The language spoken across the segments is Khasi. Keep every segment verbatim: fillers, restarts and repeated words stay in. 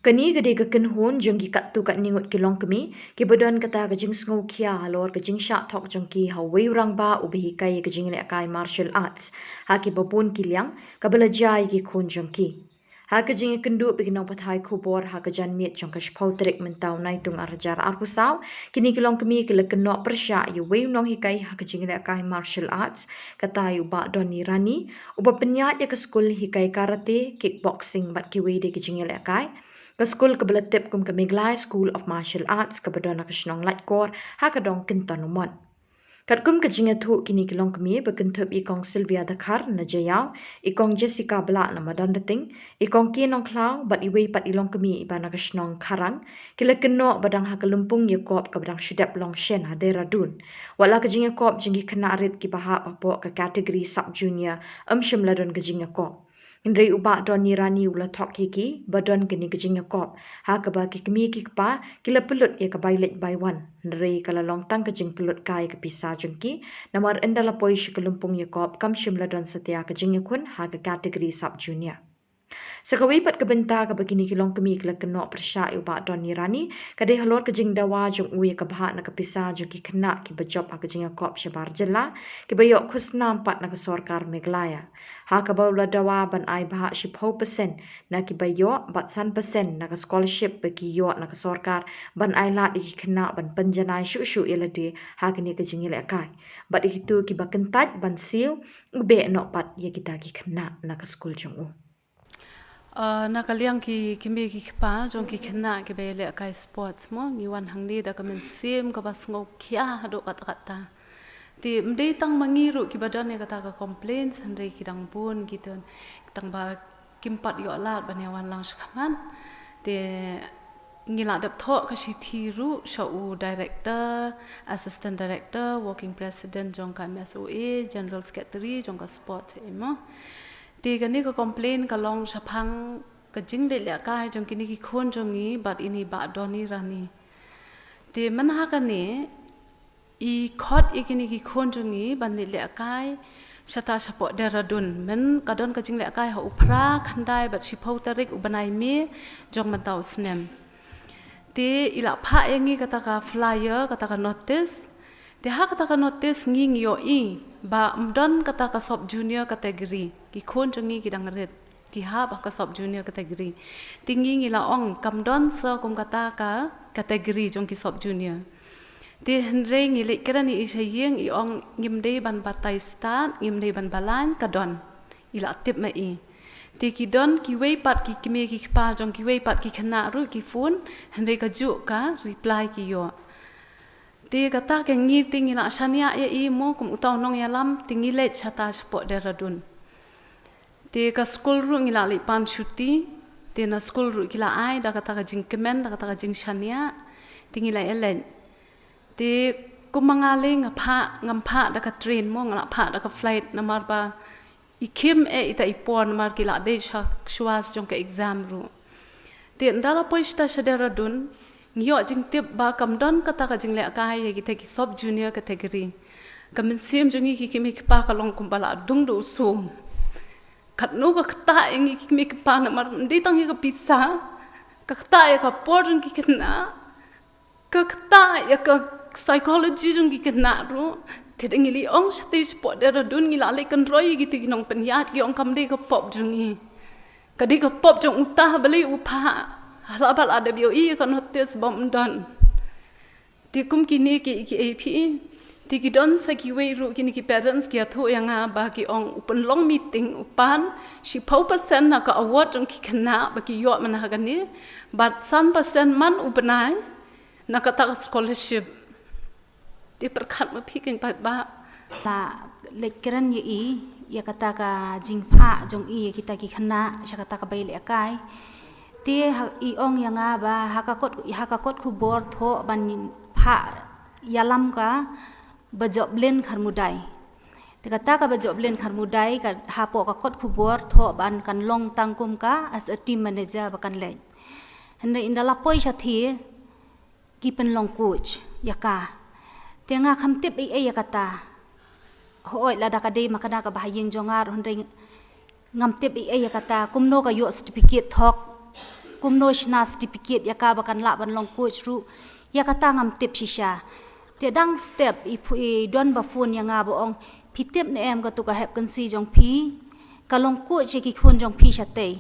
Kane ka dei ka kynhun jong ki katto katne ngut ki longkmie kiba don kata ka jingsngewkhia halor ka jingshah thok jong ki ha uwei u rangbah uba hikai ïa ka jingïalehkai martial arts ha kiba bun ki liang, kaba la jia ïa ki khun jong ki. Ha ka jingïakynduh bad ki nongpathai khubor ha ka janmiet jong ka shiphew tarik mynta u Naitung ar hajar arphew saw, kine ki longkmie ki la kynnoh pyrshah ïa uwei u nonghikai ha ka jingïalehkai martial arts, kata ïa u Bah Donny Rani, uba pynïaid ïa ka skul hikai karate, kickboxing bad kiwei de ki jingïalehkai. Ka skul kaba la tip kum ka Meghalaya School of Martial Arts kaba don ha ka shnong Laitkor, ha ka dong Kynton Umot. Katkum ka jingïathuh kine ki longkmie ba kynthup i Kong Sylvia Dkhar na Jaïaw, i Kong Jessica Blah na Madandating, i Kong K Nongkhlaw bad iwei pat i longkmie iba na ka shnong Kharang, ki la kynnoh ba dang ha ka lympung ïakop kaba dang shu dep long shen ha Dehradun. Wat la ka jingïakop jong ki khynnah rit kiba hap hapoh ka category sub junior, ym shym la don ka jingïakop. Hynrei u Bah Donny Rani u la thok ïa ki ba don kane ka jingïakop, ha kaba ki kmie ki kpa ki la pynlut ïa ka bai leit bai wan. Hynrei ka la long tang ka jingpynlut kai ïa ka pisa jong ki, namar ynda la poi sha ka lympung ïakop kam shym la don satia ka jingïakhun ha ka category sub junior. Sa kawei pat ka bynta kaba kine ki longkmie ki la kynnoh pyrshah ïa u Bah Donny Rani, ka dei halor ka jingdawa jong u ïa ka bhah na ka pisa jong ki khynnah kiba jop ha ka jingïakop shabar jylla, kiba ïoh khusnam pat na ka sorkar Meghalaya. Ha kaba u la dawa ban ai bhah shiphew percent na kiba ïoh bad san percent na ka scholarship ba ki ïoh na ka sorkar ban ai lad ïa ki khynnah ban pynjanai shuh shuh ïa lade ha kane ka jingïalehkai. Bad ïa kito kiba kyntait ban siew, u beh noh pat ïa kita ki khynnah na ka skul jong u. Uh, na ka liang ki kmie ki kpa jong ki khynnah kiba ïalehkai sports mo, ngi wan hangne da ka mynsiem kaba sngewkhia haduh katta katta. Te ym dei tang ma ngi ruh kiba don ïa kata ka complaints, hynrei ki dang bun ki don, tang ba kim pat ïoh lad ban ïa wan lang shakhmat. Te ngi la dep thoh ka shithi ruh sha u director, assistant director, working president jong ka M S O A, general secretary jong ka sports, eh, mo. Te kane ka complain ka long shaphang ka jingleh lehkai jong kine ki khun jong ngi bad ine i Bah Donny Rani. Te mynha kane i khot ïa kine ki khun jong ngi ban leh lehkai shata shapoh Dehradun. Myn ka don ka jinglehkai ha u phra, khyndai bad shiphew tarik u bnai May jong mynta u snem. Te i la phah ïa ngi kata ka flyer, kata ka notice. Te ha kata ka notice ngi ngi ïohi ba ym don kata ka sub junior category. Ki khun jong ngi ki dang rit, ki hap ha ka sub junior category. Te ngi ngi la ong kam don sa kum kata ka category jong ki sub junior. Te hynrei ngi leit kren ïa i sha ïing, i ong ngim dei ban batai stad, ngim dei ban balang, ka don. I la tip ma i. Te ki don kiwei pat ki kmie ki kpa jong kiwei pat ki khynnah ruh ki phone, hynrei kajuh ka reply ki ïoh. Te kata ka ngi te ngi la shaniah ïa i mo kum uta u nongïalam, te ngi leit shata shapoh Dehradun. Te ka skul ruh ngi la leit pan shuti, te na skul ruh ki la ai da kata ka jingkmen, da kata ka jingshaniah, te ngi la ïaleit. Te kumba nga leh nga phah, ngam phah da ka train mo, nga la phah da ka flight, namar ba i khim eh ita i por namar ki la dei sha shuwa jong ka exam ruh. Te ynda la poi shata sha Dehradun, ngi ïoh jingtip ba kam don kata ka jinglehkai ïa kita ki sub junior category. Ka mynsiem jong ngi ki kmie ki kpa ka long kumba la dung da u sum. Katno ka ktah ïa ngi ki kmie ki kpa namar ym dei tang ïa ka pisa, ka ktah ïa ka por jong ki khynnah, ka ktah ïa ka psychology jong ki khynnah ruh. Te da ngi leit ong shatei shapoh Dehradun ngi la leit kynroi ïa kito ki nongpynïaid, ki ong kam dei ka pop jong ngi. Ka dei ka pop jong uta balei u phah, ha la ba la dep ïohi ïa ka notice ba ym don. Te kum kine ki, ki A P, te ki don sa kiwei ruh kine ki parents ki ïathuh ïa nga ba ki ong u pynlong meeting u pan shiphew percent na ka award jong ki khynnah ba ki ïoh man ha kane, bad san percent man u bnai na kata ka scholarship. Te pyrkhat ma phi kein paidbah. La leit kren ïa i, ïa kata ka jingphah jong i ïa kita ki khynnah sha kata ka bai lehkai. Te ha, i ong ïa nga ba ha ka kot, ha ka kot khubor thoh ban phah ïalam ka Bajoh Blin Kharmudai. Te kata ka Bajoh Blin Kharmudai ka hapoh ka kot khubor thoh ban kan long tang kum ka as a team manager ba kan leit. Hynrei ynda la poi shathie ki pynlong coach ïa ka. Te nga kham tip ei ei ïa kata. Hooid lada ka dei ma kane ka ba ha ïing jong nga ruh hynrei ngam tip ei ei ïa kata, kumno ka ïoh certificate thok. Kumno shna certificate ïa ka ba kan lah ban long coach ruh, ïa kata ngam tip shisha. Te dang step i phu-, i don ba phone ïa nga ba ong, phi tip ne em katu ka hep kynsi jong phi, ka long coach ïa ki khun jong phi shatei.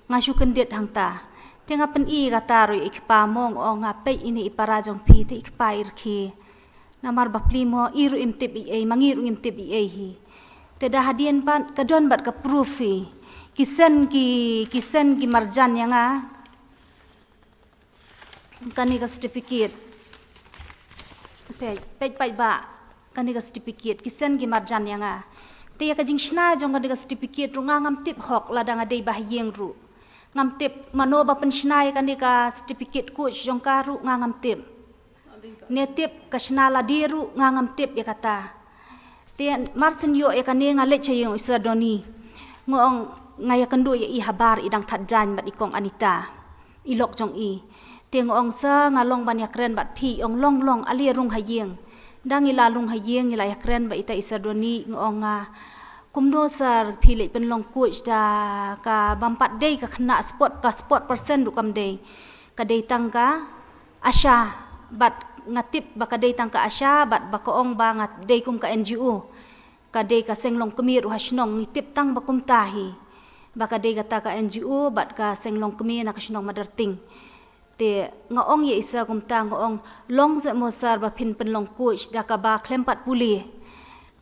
Nga shu kyndit hangta. Te nga pyni kata ruh ïa i kpa mo, nga ong, nga peit ine i para jong phi, te i kpa i rkhie. Namar ba pli mo, i ruh im tip ei ei, ma ngi ruh im tip ei ei hi. Te da hadien pat ka don bad ka proof hi. Ki send ki, ki send ki marjan ïa nga kane ka certificate. Peit, peit, peit ba kane ka certificate, ki send ki marjan ïa nga. Te ïa ka jingshna jong kane ka certificate ruh nga ngam tip hok, lada nga dei ba ha ïing ruh. Ngam tip mano ba pynshna ïa kane ka certificate coach jong ka ruh nga ngam tip. Ne tip ka shna lade ruh nga ngam tip ïa kata. Te mar shen ïoh ïa kane nga leit sha ïing u Sir Donny. Nga ong nga ïakynduh ïa i habar i dang thad jaiñ bad i kong Anita, i lok jong i. Te nga ong, Sir, nga long ban ïakren bad phi. I ong, long, long, ale rung ha ïing. Da ngi la rung ha ïing, ngi la ïakren bad ita i Sir Donny, nga ong, nga, kumno Sir phi leit pynlong coach da kaba ym pat dei ka khynnah sport, ka sport person ruh kam dei. Ka dei tang ka ASHA, bad nga tip ba ka dei tang ka ASHA, bad ba ka ong ba nga dei kum ka NGO. Ka dei ka seng longkmie ruh ha shnong, ngi tip tang ba kumta hi. Ba ka dei kata ka NGO bad ka seng longkmie na ka shnong Madarting. Te nga ong ïa i Sir kumta, nga ong, long seh mo Sir ba phin pynlong coach da kaba khlem pat pule,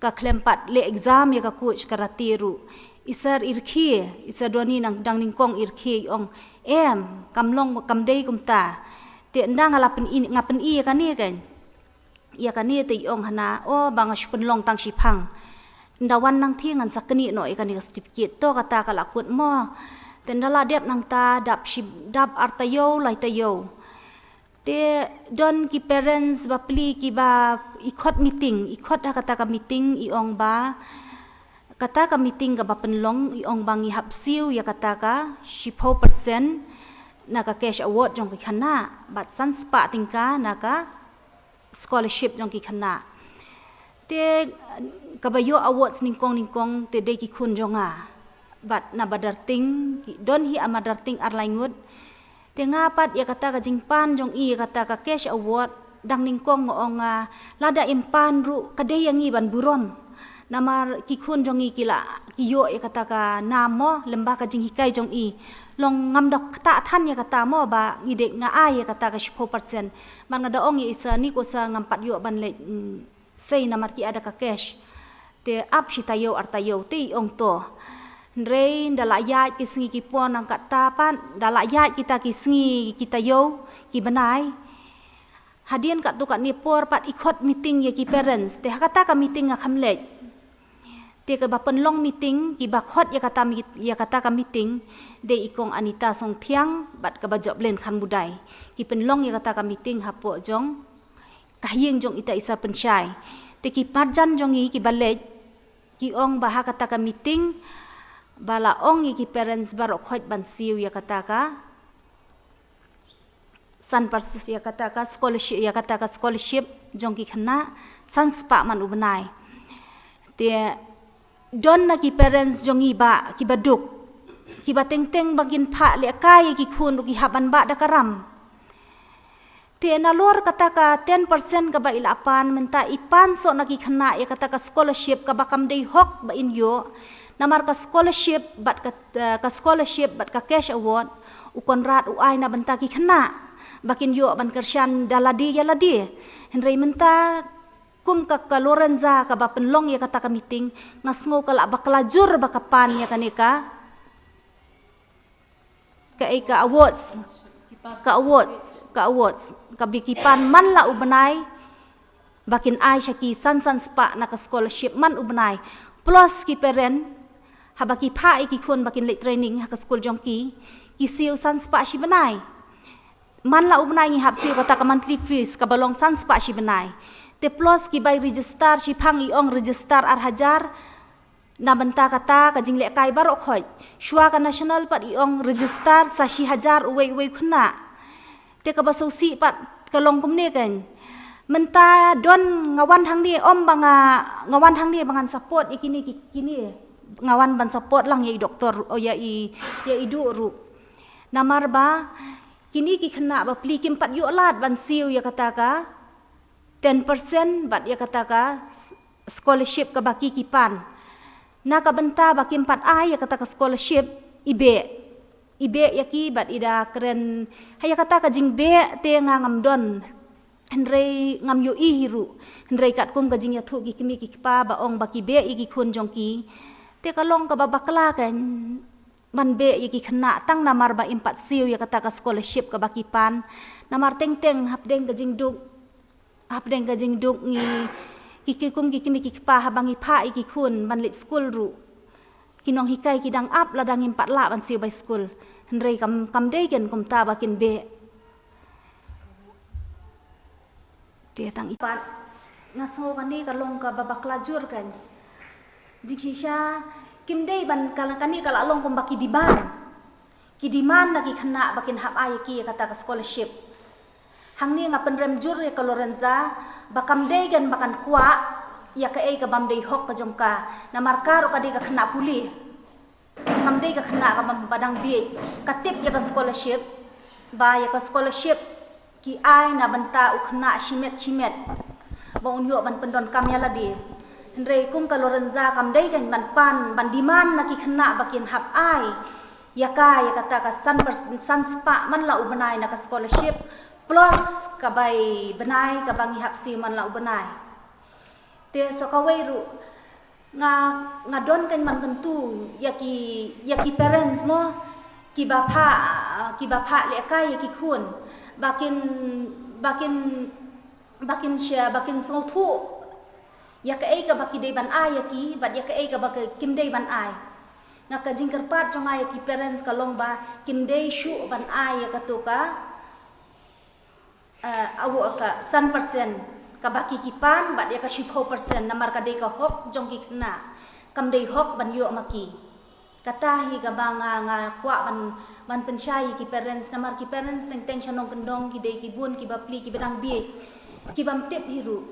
ka khlem pat leh exam ïa ka coach karate ruh. I Sir i rkhie, i Sir Donny nang dang nyngkong i rkhie, i ong, em, kam long, kam dei kumta. Te ynda nga la pyni, nga pyni ïa kane kan. Ïa kane te i ong hana, o, ba nga shu pynlong tang shiphang. Ynda wan nangthie ngan sa knieh noh ïa kane ka certificate. To kata ka la kut mo. Te ynda la dep nangta, dap shi, dap ar taïew, lai taïew. Te don ki parents ba pli kiba i khot meeting, i khot ha kata ka meeting, i ong ba kata ka meeting kaba pynlong, i ong ba ngi hap siew ïa kata ka shiphew percent na ka cash award jong ki khynnah, bad san spah tyngka na ka scholarship jong ki khynnah. Te kaba ïoh awards nyngkong nyngkong te dei ki khun jong nga. Bad na Madarting, ki don hi ha Madarting ar lai ngut. Te nga pat ïa kata ka jingpan jong i ïa kata ka cash award, dang nyngkong nga ong nga, lada im pan ruh ka dei ïa ngi ban burom. Namar ki khun jong ngi ki la, ki ïoh ïa kata ka nam mo, lem bad ka jinghikai jong i. Long ngam da ktah than ïa kata mo ba ngi dei, nga ai ïa kata ka shiphew percent. Bad nga da ong ïa i Sir, ni ko Sir ngam pat ïoh ban leit, mm, sei namar ki ai da ka cash. Te ap shi taïew ar taïew te i ong to. Hynrei ynda la ïaid ki sngi ki por nangta pat, ynda la ïaid kita ki sngi ki taïew ki bnai. Hadien katto katne por pat i khot meeting ïa ki parents. Te ha kata ka meeting nga kham leit. Te kaba pynlong meeting, kiba khot ïa kata meet-, ïa kata ka meeting, dei i kong Anita Songthiang bad kaba Joblin Kharmudai. Ki pynlong ïa kata ka meeting hapoh jong ka ïing jong ita i Sir Pynshai. Te ki marjan jong ngi kiba leit, ki ong ba ha kata ka meeting, ba la ong ïa ki parents baroh khoit ban siew ïa kata ka san percent ïa kata ka scholarship, ïa kata ka scholarship jong ki khynnah, san spah man u bnai. Te don na ki parents jong ngi ba, kiba duk, kiba teng teng ba kin phah lehkai ïa ki khun ruh ki hap ban bah da ka ram. Te nalor kata ka ten percent kaba i la pan, mynta i pan soh na ki khynnah ïa kata ka scholarship kaba kam dei hok ba in ïoh. Namar ka scholarship bad ka, eh, ka scholarship bad ka cash award, u Conrad u ai na bynta ki khynnah ba kin ïoh ban kyrshan da lade ïa lade. Hynrei mynta kum ka, ka Lorenza kaba pynlong ïa kata ka meeting, nga sngew ka la bakla jur ba ka pan ïa kane ka, ka ei, ka awards, ka awards, ka awards, kaba ki pan man la u bnai, ba kin ai sha ki san san spah na ka scholarship man u bnai. Plus ki parent, haba ki phah ïa ki khun ba kin leit training ha ka skul jong ki, ki siew san spah shi bnai. Man la u bnai ngi hap siew kata ka monthly fees kaba long san spah shi bnai. Te plus ki bai register shiphang, i ong register ar hajar. Na bynta kata ka jinglehkai baroh khoit. Shuwa ka national pat i ong register sa shi hajar uwei uwei u khynnah. Te kaba sngewsih pat ka long kumne kan. Mynta don nga wan hangne, ym ba nga, nga wan hangne ba ngan support ïa kine ki, kine. Nga wan ban support lang ïa i doktor, oh, ïa i, ïa i Duh ruh. Namar ba Kine ki khynnah bapli kim pat ïoh lad ban siew ïa kata ka ten percent bad ïa kata ka s-, scholarship kaba ki ki pan. Na ka bynta ba kim pat ai ïa kata ka scholarship, i beh. I beh ïa ki bad i da kren ha ïa kata ka jingbeh te nga ngam don. Hynrei ngam ïohi hi ruh. Hynrei katkum ka jingïathuh ki kmie ki kpa ba ong ba ki beh ïa ki khun jong ki. Te ka long kaba bakla kan ban beh ïa ki khynnah tang namar ba im pat siew ïa kata ka scholarship kaba ki pan. Namar teng teng hapdeng ka jingduk, hapdeng ka jingduk ngi ki, ki kum ki kmie ki kpa haba ngi phah ïa ki khun ban leit skul ruh, ki nonghikai ki dang ap lada ngim pat lah ban siew bai skul. Hynrei kam, kam dei kan kumta ba kin beh. Te tang i pat nga sngew kane ka long kaba bakla jur kan. Jingshisha kim dei ban ka, kane ka la long kumba ki demand. Ki demand na ki khynnah ba kin hap ai ïa ki ïa kata ka scholarship. Hangne nga pynrem jur ïa ka Lorenza ba kam dei kan ba kan kwah ïa kaei ka bym dei hok ka jong ka. Namar ka ruh ka dei ka khynnah pule. Kam dei ka khynnah kaba dang bieit. Ka tip ïa ka scholarship, ba ïa ka scholarship ki ai na bynta u khynnah shimet shimet ba un ïoh ban pyndonkam ïa lade. Hynrei kum ka Lorenza kam dei kan ban pan, ban demand na ki khynnah ba kin hap ai ïa ka, ïa kata ka san per-, san spah man la u bnai na ka scholarship, plus ka bai bnai kaba ngi hap siew man la u bnai. Te sa kawei ruh nga, nga don kan man kyntu ïa ki, ïa ki parents mo, kiba phah, kiba phah lehkai ïa ki khun ba kin, ba kin, ba kin sha, ba kin sngewthuh ïa kaei kaba ki dei ban ai ïa ki bad ïa kaei kaba ki, kim dei ban ai. Nga, ka jingkyrpad jong nga ïa ki parents ka long ba kim dei shuh ban ai ïa kato ka, eh, awu ka san percent kaba ki ki pan bad ïa ka shiphew percent namar ka dei ka hok jong ki khynnah. Kam dei hok ban ïoh ma ki. Kata hi kaba nga, nga kwah ban, ban pynshai ïa ki parents namar ki parents teng teng sha nongkyndong ki dei ki bun kiba pli kiba dang bieit. Kibym tip hi ruh.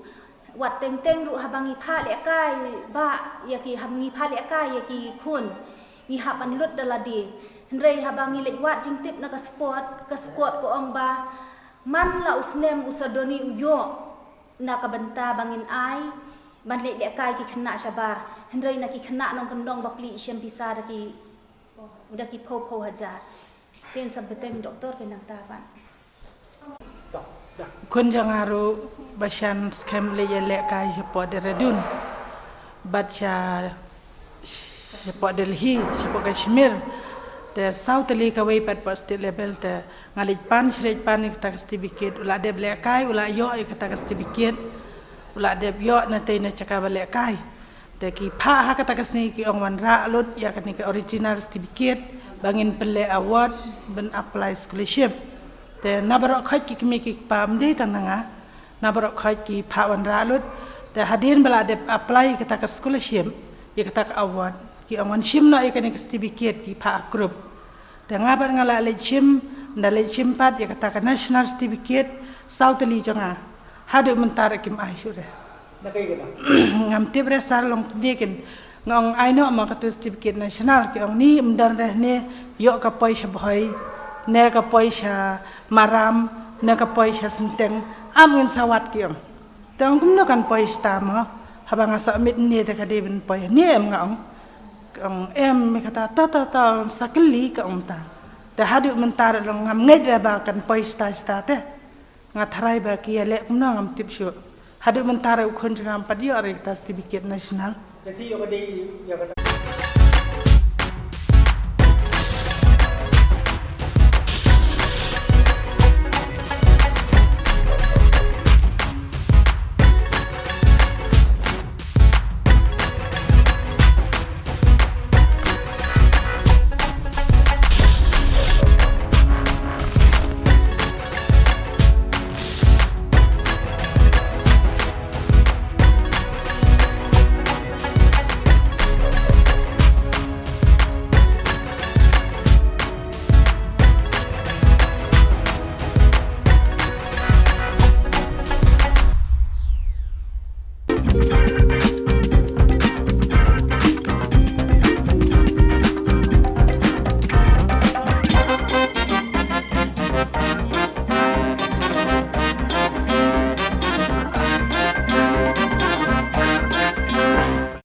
Wat teng teng ruh haba ngi phah lehkai ba ïa ki, haba ngi phah lehkai ïa ki khun, ngi hap ban lut da lade. Hynrei haba ngi leit wad jingtip na ka sport, ka sport ka ong ba man la u snem u Sadoni u ïoh na ka bynta ba ngin ai ban leit lehkai ki khynnah shabar. Hynrei na ki khynnah nongkyndong bapli i shem pisa da ki, da ki phew phew hajar. Te sa bteng doktor ki nangta ban. Khun jong nga ruh ba shan skhem leit ïalehkai shapoh Dehradun bad sha, shapoh Delhi, shapoh Kashmir. Te saw tylli kawei pat poh state level te nga leit pan, shu leit pan ïa kata ka certificate, u la dep lehkai, u la ïoh ïa kata ka certificate, u la dep ïoh na tei na jaka ba lehkai. Te ki phah ha kata ka sngi ki ong wanrah lut ïa kane ka original certificate ba ngin pynleh award ban apply scholarship. Te na baroh khoit ki kmie ki kpa, ym dei tang na nga, na baroh khoit ki phah wanrah lut. Te hadien ba la dep apply ïa kata ka scholarship, ïa kata ka award, ki ong wan shim noh ïa kane ka certificate, ki phah ha group. Te nga pat nga la leit shim, nda leit shim pat ïa kata ka national certificate, saw tylli jong nga. Haduh mynta ruh kim ai shuh re. Ngam tip re sir long kumne kin. Nga ong ai noh ma katu certificate national, ki ong ni ym don re ne, ïoh ka poi sha Bhoi, ne ka poi sha Maram, ne ka poi sha Synteng, ym ngin sa wad, ki ong. Te ong kumno kan poi shata mo, haba nga submit ne te ka dei ban poi ne em, nga ong. Ka ong em, me kata, to to to, sa kylli, ka ong ta. Te haduh mynta ruh long ngam ngeit re ba kan poi shata shata te. Nga tharai ba ki ïaleh kumno ngam tip shuh. Haduh mynta ruh u khun jong nga ym pat ïoh re kata certificate national.